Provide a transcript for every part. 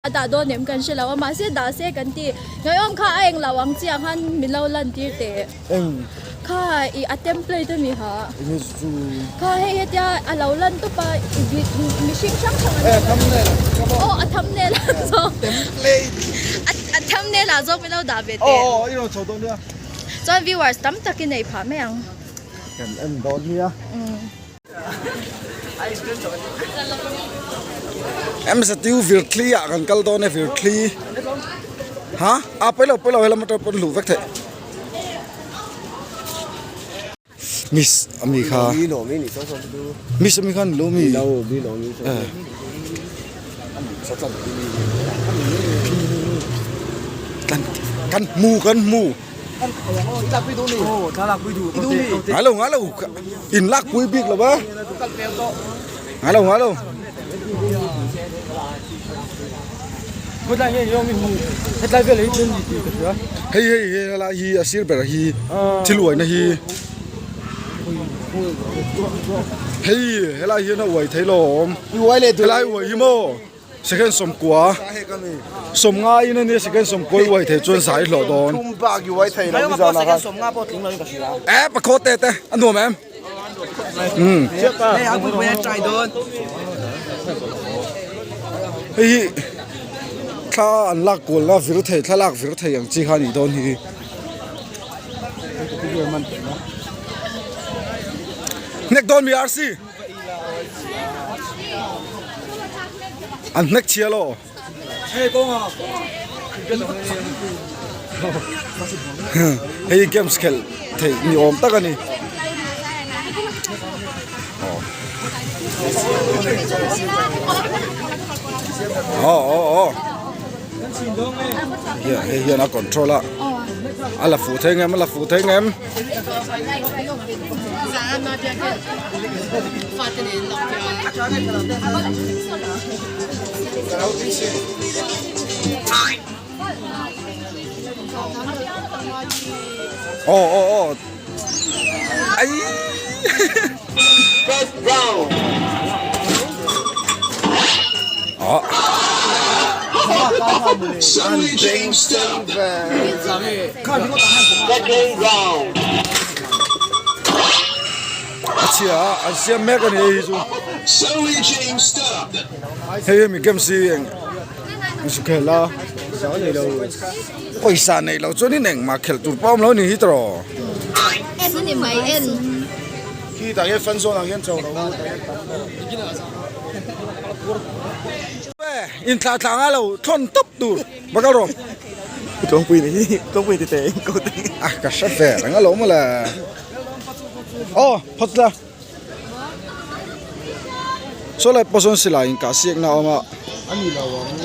A dah dawn em kan hre lo a, mahse dah se kan ti. Ngaiawm kha a englo ang chiah khan min lo lan tir teh. Eng. Kha i a template a mi ha. Enge chu. Kha hei hetia a lo lan tawp a i vi mihring hrang hrang an Eh thumbnail ah ka maw. Aw a thumbnail ah zawk. Template. A a thumbnail ah zawk min lo dah ve teh. Aw aw i rawn chho dawn nia. Chuan viewers tam tak i nei phah mai ang. Kan en dawn nia. MZU Virthli ah kan kal dawn e Virthli ha a pawi lo pawi lo helam atang pawn luh vek theih miss ami kha miss ami kha ni lo mi kan hmu kan hmu. Ngai lo ngai lo in lak pui bik lo va ngai lo ngai lo hei hei hei helai hi a sir ber hi thil uaina hi hei helai hian a uai thei lo a awm helai uai hi maw. Second sawmkua sawmnga in ania second sawmkua i uai thei chuan zai hlawh dawn. Eh pakhaw te te a nuam em? Umm. Hei hi thla an lak kual na vir thei thla lak vir thei ang chi kha a nih dawn hi. Hnek dawn mi RC. An hnek chhia lo. Hei games khelh theih ni awm tak a ni. Aw aw aw. Hei hian a control a. A la fuh thei ngem a la fuh thei ngem. Aw aw aw ai Aw. A chhia a an siam mek a ni hei hi chu hei hemi games hi eng zu khel a pawisa neih loh chuan in engmah khelh tur pawh a awm lo a ni hi tawh rawh. Inthlah thlah ngai lo thlawn tawp tur va kal rawh. Tlawngpui ni hi Tlawngpui ti teh in ko teh. A ka hre ve reng alawm mawle. Aw phawt la. Saw lai pawh sawn silai inkah siakna a awm a.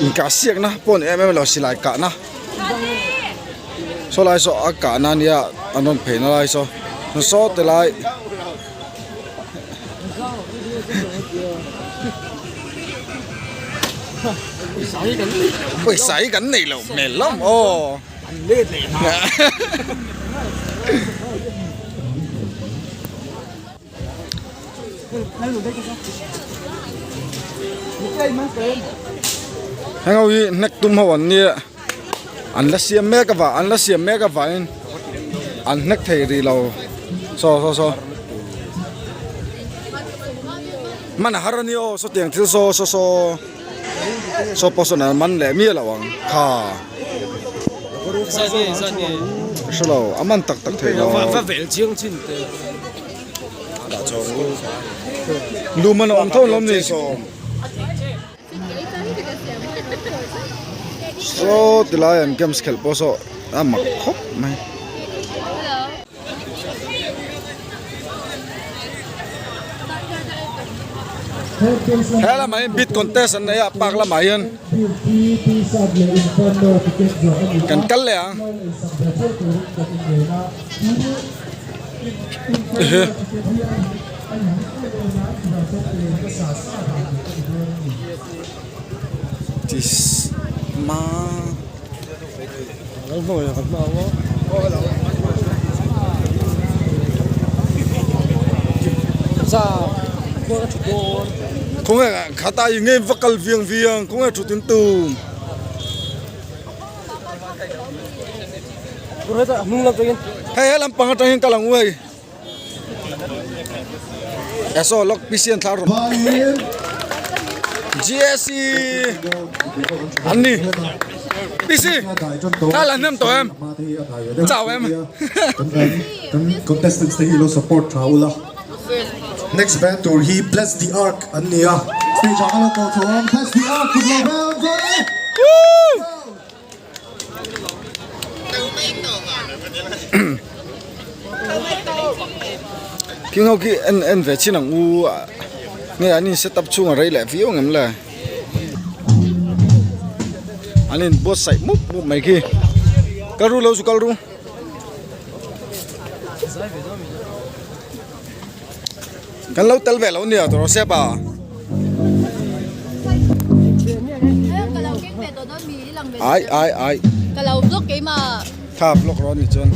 Inkah siakna pawh a ni em em lo silai kahna. Saw lai saw a kahna a nia an rawn pheina lai saw saw ti lai. Pawisa hi kan neih loh hmel hlawm aw. Heng ho hi hnek tum ho an nia an la siam mek avang an la siam mek avangin an hnek thei rih lo saw saw saw man a har a ni aw sawtiang thil saw saw saw saw pawh sawn an man leh miah lo ang kha hre lo a man tak tak thei lo lu man a awm tho lawm ni. Saw ti lai an games khelh pawh saw a mak khawp mai. He lamah hian bid contest an nei a park lamah hian kan kal leh ang. Khawnge khata i nge va kal viang viang khawnge thu tin tum. Hei he lampang atangin kal ang u hei. Eso lok PC an thla rawh. GSC an ni. PC thla la hnem tawh em? Chau em? Kan contestants te hi lo support tha ula. Next band tur hi Bless the Ark an ni a. Stage ah ka lo koh chho ang Bless the Ark kut lo vel ang chuan e. King ho khi en en ve chin ang u nge an in set up chhung a rei leh viau ang em le an in buatsaih mup mup mai khi kal ru lo chu kal ru. Kan lo tel ve lo nia tawh rawh se pa. Ai ai ai. Ka lo vlog keimah. Tha vlog rawh ni chuan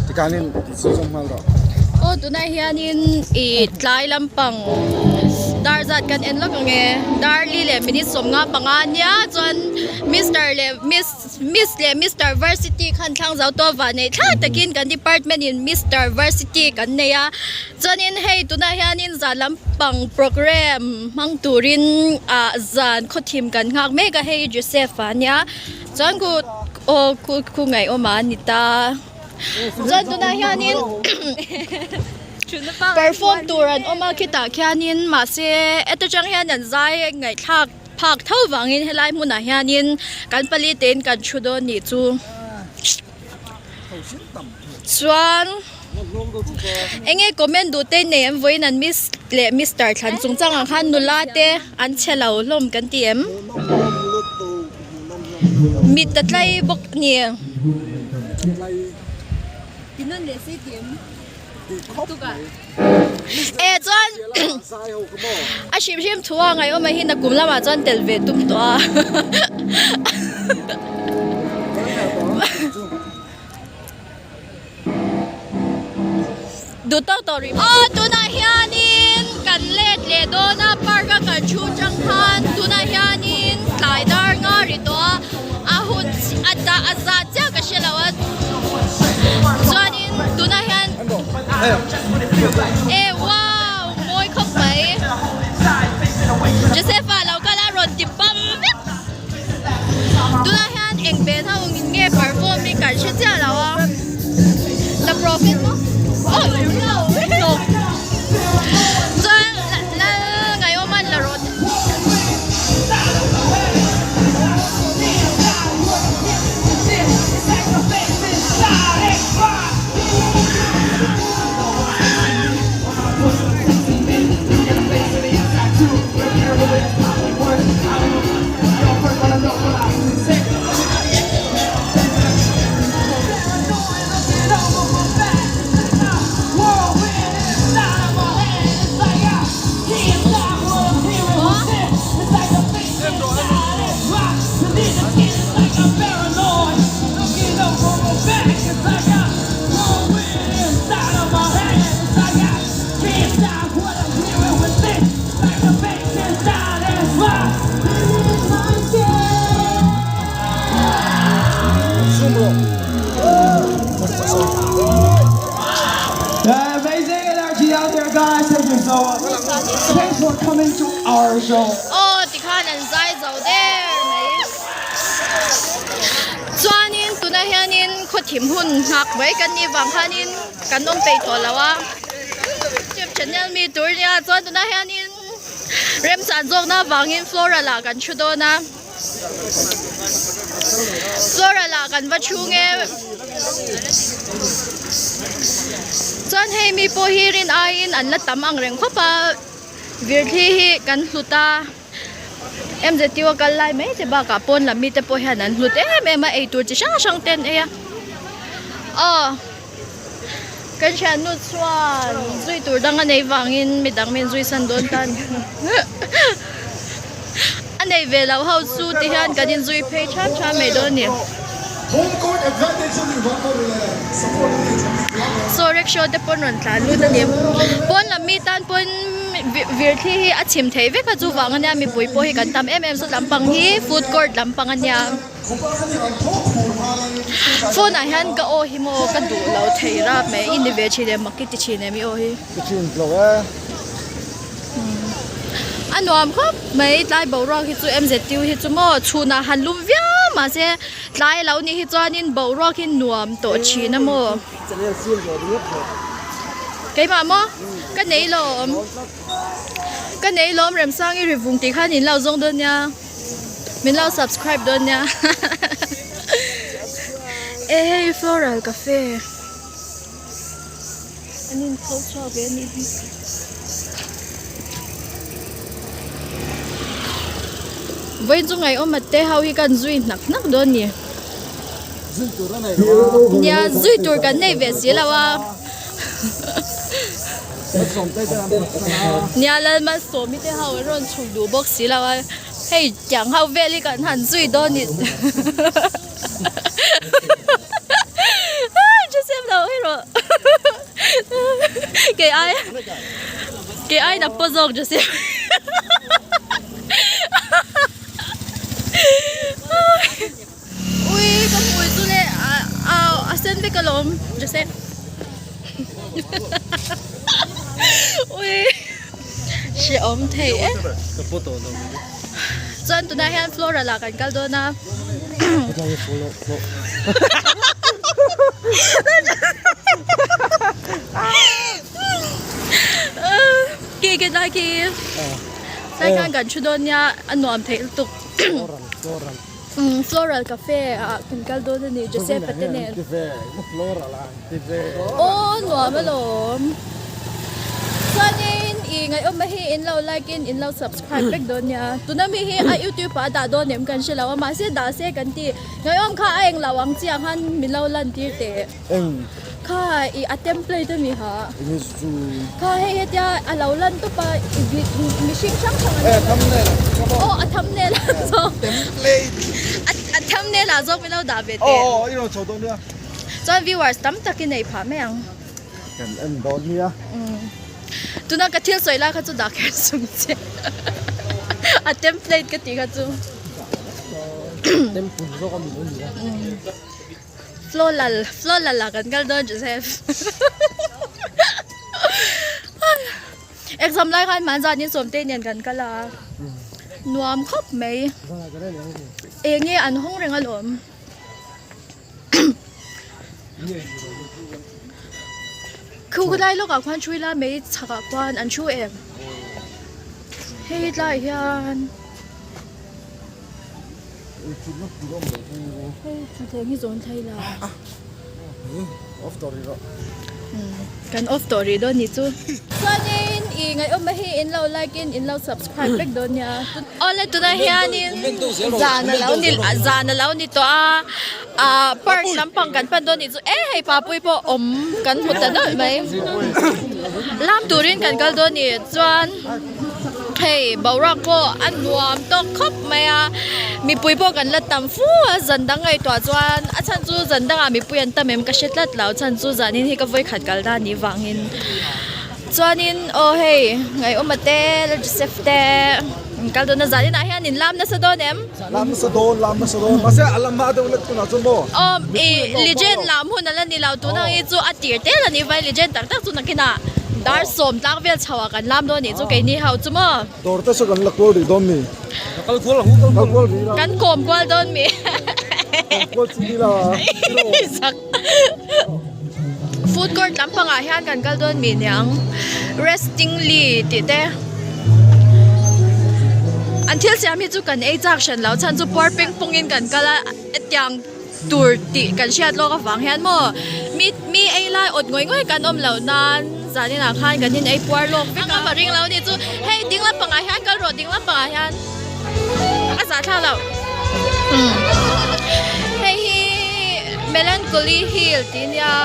tikanin ti chu zawng nghal rawh. Aw tunah hianin i tlai lampang dar zat kan en lawk ang e dar li leh minute 15 ania chuan Mister leh Miss Miss leh Mister Varsity khan thlang zo tawh vah neih thlak takin kan department in Mister Varsity kan nei a chuanin hei tunah hianin zan lampang programme hmang turin ah zan khawthim kan nghak mek a hei Joseph a nia chuan khu aw khu khu ngaihawm a ni ta chuan tunah hianin perform tur an awm a khitah khianin mahse heta tang hian an zai ngaihthlak. Phak tho vangin helai hmunah hianin kan pali tein kan thu dawn nih chu. Chuan enge comment duh te nei an vawiin an miss leh mister thlan chungchang ang khan nula te an chhe lo hlawm kan ti em? Mit a tlai bawk a ni. E chuan a hrim hrim thu a ngaihawm a hi nakum lamah chuan tel ve tum tawh a. Duh tawk tawh rih. Aw tunah hianin kan let leh dawn a park a kan thu chang khan tunah hianin tlai dar nga ri tawh a a hun a dah a zah chiah ka hre lo a chuanin tunah hian e wow mawi khawp mai Joseph-a lo kal a rawn ti bam vek tunah hian eng band ho nge perform hi kan hre chiah lo a the prophet maw oh no chuan lal ngaihawm an la rawn. Aw tikhan an zai zo der mai. Chuanin tunah hianin khawthim hun nghak mai kan nih vang khanin kan awm peih tawh lo a. Youtube channel mi tur nia chuan tunah hianin remchan zawkna vangin floral ah kan thu dawn a. Floral ah kan va thu nge. Chuan hei mi pawh hi rin aiin an la tam ang reng khawp a. Virthli hi kan hlut a, MZU a kal lai mai te bakah pawn lam mite pawh hian an hlut em em a, eitur chi hrang hrang te an ei a. Aw kan thiannu chuan zui tur dang a nei vangin midang min zui san dawn ta a ni. A nei ve loh ho chu ti hian kan inzui phei ṭham ṭham mai dawn a ni. Saw rickshaw te pawn rawn tlan lut a ni. Pawn lam mi tan pawn virthli hi a chim thei vek a chuvang ania mipui pawh hi kan tam em em saw lampang hi food court lampang ania. Phone ah hian ka aw hi maw ka duh lo thei rap mai i ni ve thin em mak i ti thin em i aw hi. Ka thin lo e. A nuam khawp mai tlai boruak hi chu MZU hi chu maw chhunah han lum viau mahse tlai lo nih hi chuanin boruak hi nuam tawh thin a maw. Keimah maw ka nei lawm ka nei lawm Remsangi rivung tih khan in lo zawng dawn nia. Min lo subscribe dawn nia E hei floral cafe an in pho chhuak ve anih hi Vawiin chu ngaihawm a te ho hi kan zui hnak hnak dawn ni Nia zui tur kan nei ve si lo a. Nia Lalmalsawmi te ho an rawn chhuk duh bawk si lo a, hei tiang ho vel hi kan han zui dawn ni Joseph lo hawi rawh kei ai kei ai na pawh zawk Joseph Ui ka hmui chu le a sen vek alawm Joseph Ui hrehawm thei e Chuan tunah hian floral ah kan kal dawn a Ki ki tlai khi tlai khan kan thu dawn nia a nuam theih lutuk. Floral cafe ah kan kal dawn a ni Joseph a te nen aw nuam alawm chuanin ih ngaihawm a hi in lo like in in lo subscribe vek dawn nia tuna mi hi a youtube ah a dah dawn em kan hre lo a mahse dah se kan ti ngaihawm kha a englo ang chiah khan min lo lan tir teh. Eng. Kha i a template a mi ha. Enge chu. Kha hei hetia a lo lan tawp a i vi mihring hrang hrang an Eh thumbnail. Aw a thumbnail a zawk. Template. A thumbnail ah zawk min lo dah ve teh. Aw aw i rawn chho dawn nia. Chuan viewers tam tak i nei phah mai ang. Kan en dawn nia. Tuna ka thil sawi lai kha chu dah kher sum che. A template ka tih kha chu. Temple zawk a mi lo ni a. Flolal flolal ah kan kal dawn Joseph Exam lai khan hmanzan in sawmte nen kan kal a nuam khawp mai eng nge an hawng reng alawm Khu lai lawkah khuan hrui la mai chhakah khuan an thu em hei tlaiah hian. Hei thuthleng hi zawn thlai la. Off tawh rih rawh. Kan off tawh rih dawn nih chu. Chuanin i ngaihawm a hi in lo like in in lo subscribe vek dawn nia. Awle tunah hianin zan a lo ni zan a lo ni tawh a ah park lampang kan pan dawn nih chu e hei papui pawh awm kan hmu ta nawlh mai. Lam turin kan kal dawn nih chuan. Hei boruak pawh a nuam tawk khawp mai a, mipui pawh kan la tam fu a, zan dang ngaihtuah chuan a chhan chu zan dangah mipui an tam em ka hre tlat lo, chhan chu zanin hi ka vawikhat kal dan nih vangin chuanin aw hei Ngaihawma te Joseph te an kal dawn a, zaninah hian in lam nasa dawn em? Lam nasa dawn, lam nasa dawn, mahse a lam hma deuh lek tunah chuan maw? Aw ih legend lam hun a la ni lo, tun ang hi chu a tir tel a ni vai legend tak tak chu nakinah dar sawm tlang vel chho ah kan lam dawn nih chu keini ho chu maw? Dawr te saw kan la kual rih dawn mi? Kal kual ang u, kal kual rih la. Kan kawm kual dawn mi? Kawm kual chu ni la. Zak. Food court lampangah hian kan kal dawn mi niang restingly tih te an thil siam hi chu kan ei chak hran lo chhan chu puar peng pawng in kan kal a hetiang tur tih kan hriat lawk avang hian maw mi mi ei lai awt ngawih ngawih kan awm loh nan zanin ah khan kan in ei puar lawk vek a ring lo ni chu hei ding lampangah hian kal rawh ding lampangah hian. A zah thlak loh. Hei hi Melancholy Hill tih nia.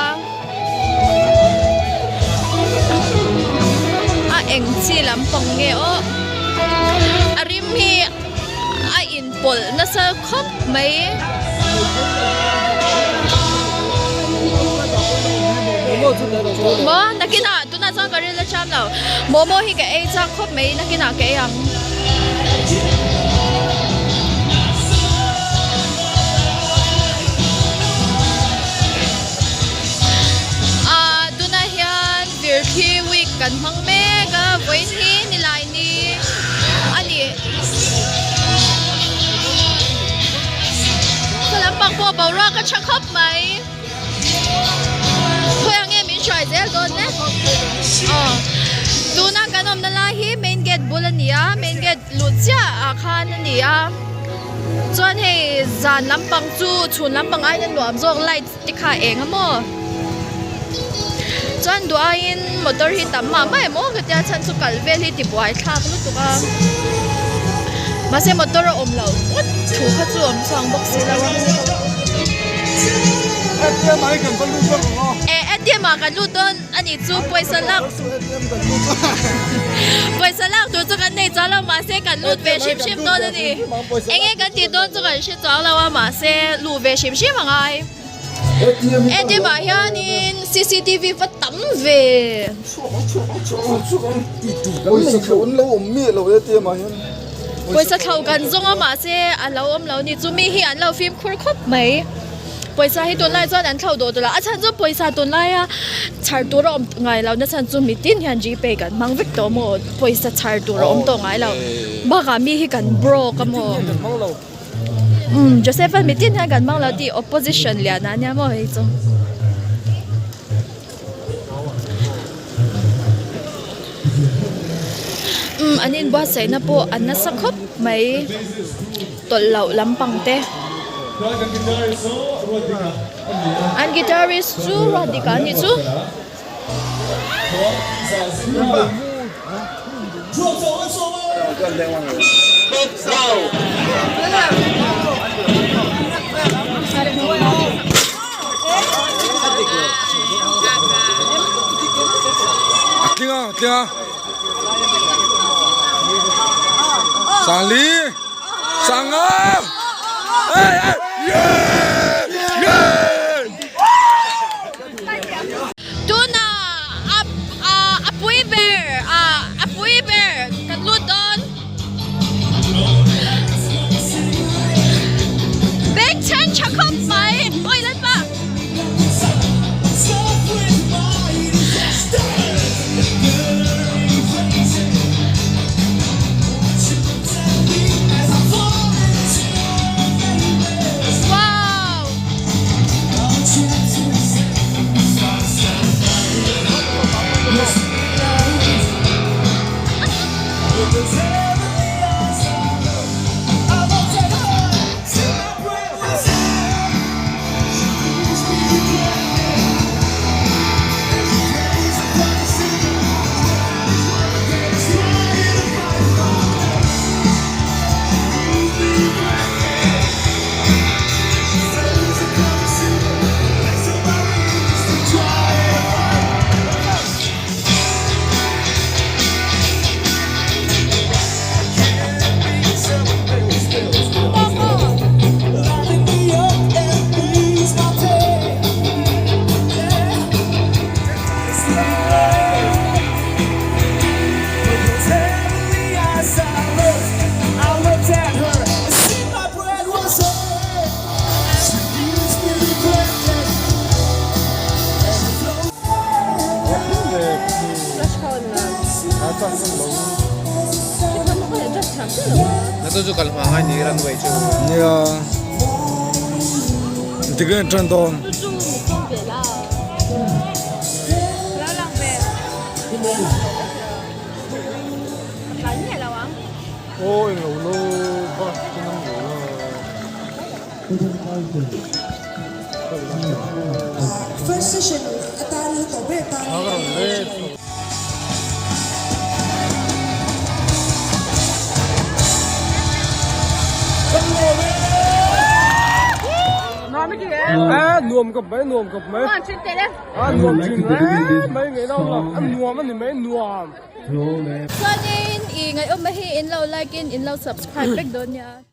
A eng chi lampang nge aw. A rim hi a inpawlh nasa khawp mai. Maw nakinah tunah chuan ka ril a cham lo. Momo hi ka ei chak khawp mai nakinah ka ei ang. pawh boruak a tha khawp mai. Khawi ang nge min hruai zel dawn le? Aw tuna kan awmna lai hi main gate bul a ni a main gate luh chiah ah khan a ni a chuan hei zan lampang chu chhun lampang aiin a nuam zawk light te kha a eng a maw chuan duh aiin motor hi tam mah mah em aw ka tia chhan chu kal vel hi tibuai thlak lutuk a mahse motor a awm loh ngawt thu kha chu awm chuang bawk si lo a eh ATM ah kan lut dawn a nih chu pawisa lak pawisa lak tur chu kan nei chuang lo mahse kan lut ve hrim hrim dawn a ni eng nge kan tih dawn chu kan hre chuang lo a mahse luh ve hrim hrim a ngai ATM ah hianin cctv va tam ve. Pawisa thlo an lo awm miah lo ATM ah hian. Pawisa thlo kan zawng a mahse a lo awm lo a ni chu mi hi an lo fimkhur khawp mai. Pawisa hi tunlai chuan an thlo dawh tawh lo a chhan chu pawisa tunlaia chhar tur a awm ngai lo na chhan chu mitin hian G pay kan hmang vek tawh maw pawisa chhar tur a awm tawh ngai lo bakah mi hi kan broke a maw umm Joseph a mitin hian kan hmang lo tih opposition lian ah nia maw hei chu. Umm an inbuatsaihna pawh a nasa khawp mai tawlh loh lampang te an guitarist chu Ruatdika a nih chu. A tling a a tling a Sangli Sanga ei ei yeah yeah. Tuna a a pui ber a pui ber kan lut dawn. Beng chheng tha khawp mai awi lalpa. Wow. Nia tikhian an tan dawn. Aw englo lo bus chu nang lo la. First session atan hi tawh ber tan hi. Nuam khawp mai nuam khawp mai a nuam thin hle mai ngei lo a nuam a ni mai nuam. Chuanin i ngaihawm hi in lo like in in lo subscribe vek dawn nia.